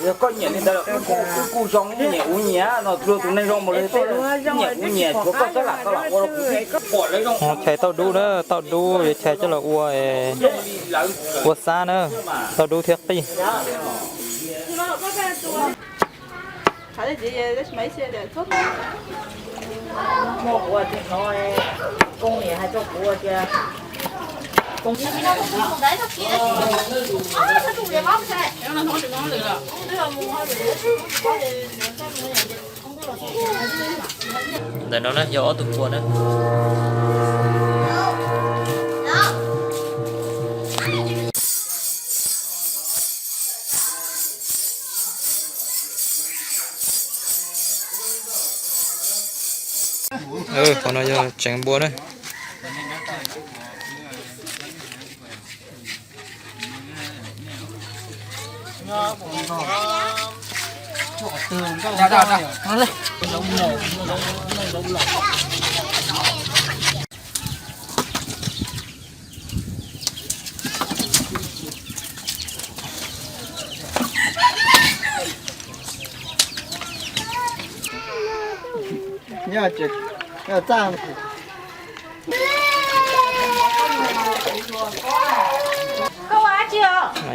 Yog koj nyiam li ntawd, wb kuj zoo, nyiam kuv nyiam no, luag tus neeg zoo mus li peb nyiam kuv nyiam, tshuav koj txhob lam tau lam ua rau kuv. Chais tauj dub na, tauj dub yuav chais coj los ua, ua xab na, tauj dub thiab qij. Ntawm no na yog ob tug kua na. Qhov no yog tseev npua na.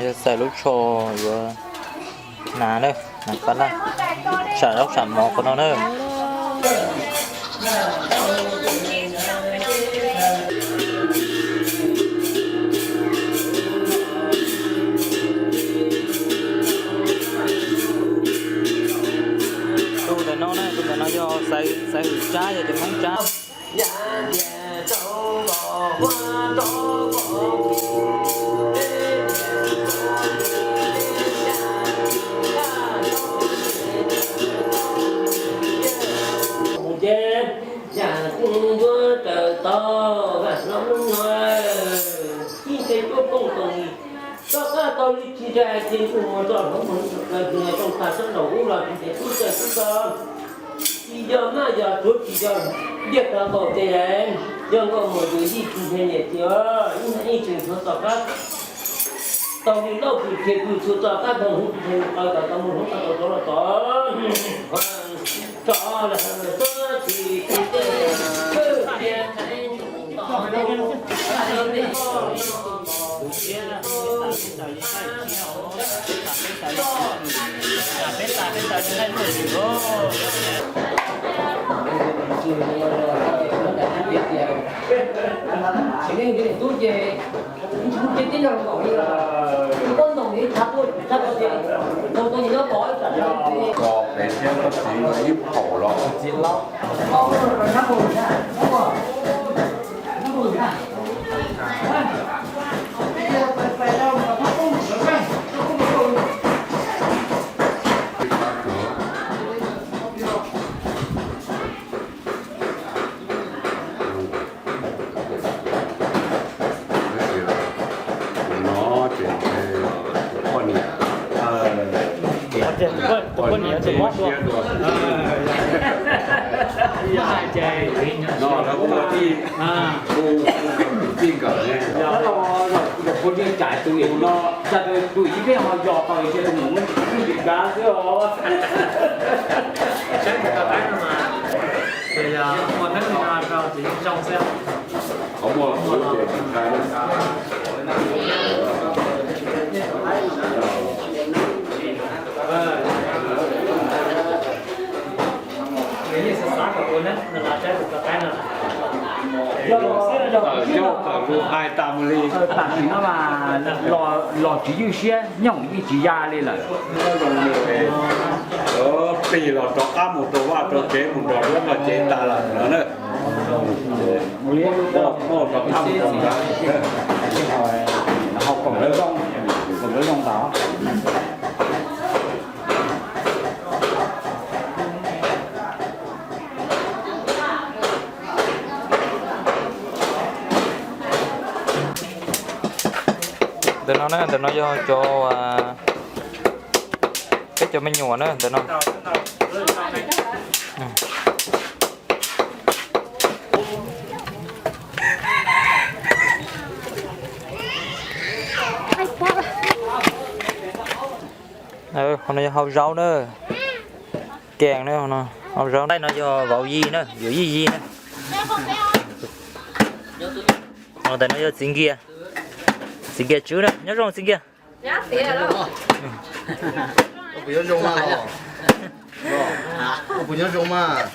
Yog xaws lub tsho yuav hnav na, hnav pab laj, sam zaub sam mov qhov no na. Tus ntawm no na, tus ntawm no yog xaws hwm tsab, yog cov Hmoob tsab. Ces yam kuj ntuab raws tau vam no lub no, ib ntshe tuaj kooj toom li, rov qab tau li tsis ntshai ces kuj mus tso hloov mus tso plaws tus niag rooj tag sab nraum ub los tsis ntev tub txawj tub txo. Tsis yog maj yog tsuav tsis yog liaj tag npaum ces yog nkauj muam yus yij tsis nthe niam txiv os, ib hnub ib tseem hnov tom qab tau li lauj kws rhiav kws txhua tom qab tau hwv tsis nthe qaws kom tau mus hloov tau tau los tod. Tso lawm txob tsis Peb thiab koj txiv ib phaum los. Tus no ces tus poj niam, tus poj niam tus mob dua. No lawv ua tij, ua tij nkawm ne. Yog poj niam cais tus no, tus ib peb ho yos tau ces tus mus muab tus kav xwb os. Ua neeb no rau txiv zoo xwb. Qhov muaj qhov ces tsis ntshai. Yog tawm lus hais tas mus li. Tam sim no mas los tsis ywj siab, nyooj yeej tsis ya li lawm. Plig los rov qab mus rau vaj rau tsev mus nrog luab nrog cev tas lawm no na. Muaj rov qab mus rau nrad. Ho koom lawv zoo, koom lawv zoo ntawd. Ntawm no na, ntawm no yog cov, peb cov me nyuam na ntawm no. Hau zaub na, kees na, hau zaub. Nqaij no yog vauv Yij na, yuav Yij Yij na. Ntawm no yog txiv Nkias, txiv Nkias Tswb na, nyob zoo txiv Nkias. Puas nyob zoo mas? Puas nyob zoo mas?